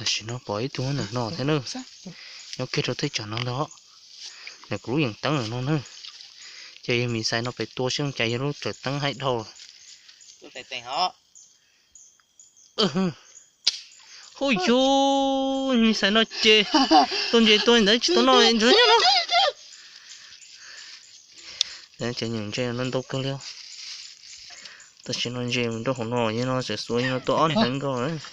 Tam sim no pom ib tug ntawm no thiab na, nyob kiag rau thaj tsam no ntag. Nws kuv lub yees teeb ntawm no na, ces yog mis xais no pem tua seb cas yog lub tawm teeb haib dhau. Hu yus, mis xais no ces tua ntses tua ntawd tsis tau noj ntsuag nyob no. Cov nyuam ntses no ntau kawg li. Tam sim no ntses nrau hauv no yog no tseem xuav yog no tua ob hneev nkaus.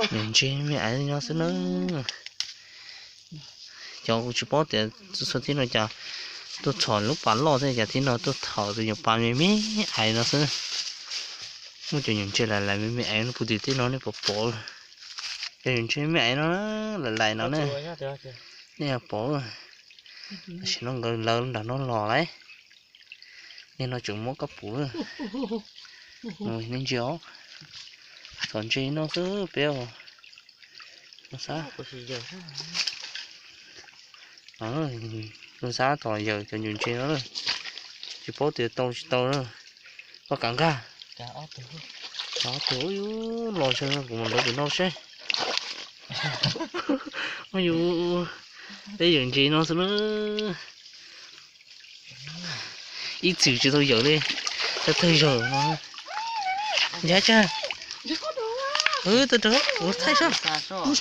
Nyuam ntses me me aiv no xwb na. Cov kuv tsis paub tias txhua txhua thib no cas tuaj txhom lub pas loj thiab cas thib no tuaj txhom tus nyuam pas me me aiv no xwb. Muaj cov nyuam ntses lais lais me me aiv no puv tim teb no nej puas pom? Cov nyuam ntses me me aiv no lais lais no ne, nej pom? Tam sim no nkawd lawv nram no los lawm. Nim no tseem muab kab pum, nej ntsia os. Txhom ntses no xwb peb os. Xab, xab tom yawm cov nyuam ntses no, tsis paub tias tau tsis tau na. Koj kav nkag. Ob tug, los kuv mam lawv pem no seb. Yus, peb yawm ntses no xwb na. Ib txwm tsis tau yawm li, tau tawg zawm no. Ncav tsag. Tau rau ua thaij sab. Ua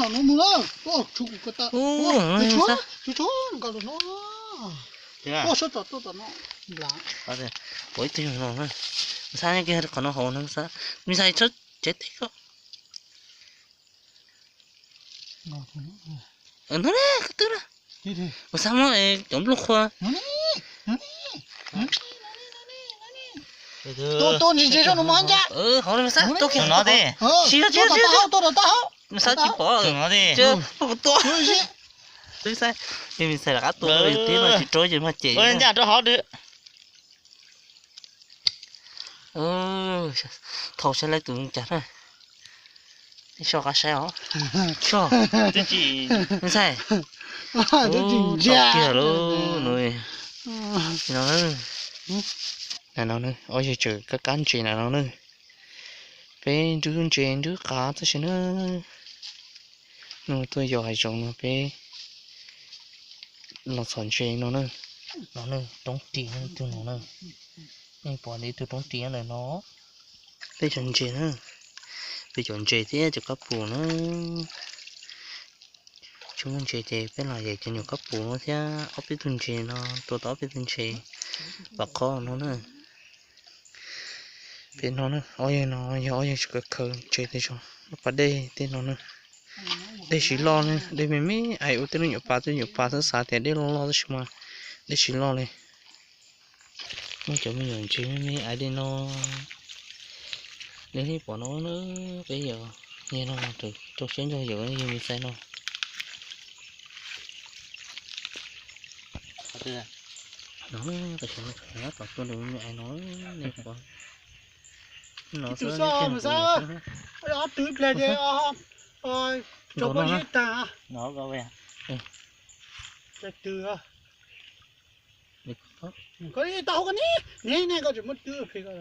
ib tug no, xab nyob kiag qhov no hauv no xab, me xais tso tsev teb koj. No ne, koj twb na. Ua xab muab cov nplooj qhua. Hauv no xab, tua kiag no, tua kiag no. Xab tsis pom no, tua. Twb xab, me xais rov qab tua, twb no tsis rau ces mag cem ncaj rau hauv. Thauj saib lawv tus cas na. Ib so qab saib os. Ntxhais, tau kiag lawm no. No, ob yawg tseem kab kab ntses na no na. Peb nrwb ntses nrwb qav tab sis na, no tuaj yos hav zoov no peb los txhom ntses no na. No na, roob ris ib tug no na. Nej pom ib tug roob ris ntawm no. Peb cov ntses na, peb cov ntses thiab cov kab pum na. Tsis muaj ntses ces peb los yawm cov nyuam kab pum no thiab ob peb tug ntses no, tua tau ob peb tug ntses pam qhob no na. Pem no na, ob yawg no yog ob yawg tseem khaws ntses tej zog, lub pas dej tej no na. Dej tsis loj ne, dej me me aiv ua tej lub nyuam pas, tej nyuam pas xav xav tias dej loj loj tab sis mas dej tsis loj li. Muaj cov me nyuam ntses me me aiv li no. Nej pom no na, peb yawm, yawg no rau siab ntso yawm yawg me xais no. No, tam sim no tseem nyob tom tuaj nrog me me aiv no, nej pom. No xwb, ob tug ib pliag ces tso poj ib tag. Koj tau hauv koj ni, ne ne koj tseem muab twb phem koj.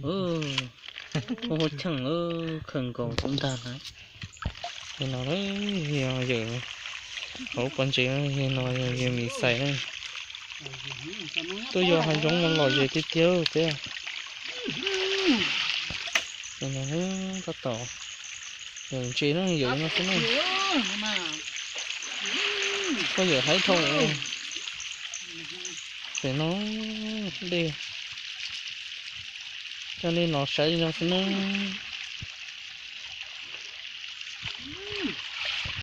Hu cheej, khaws nkaus tub ntag na. Yawg no, yawg hauv pob ntses, yawg no yog yawg me xais na. Tuaj yos hav zoov mas lom zem tiag tiag peb. Yawg no tab tom yawm ntses na, yawm no xwb na. Koj yawm haib dhau. Pem no dej, coj nej los saib li no xwb na.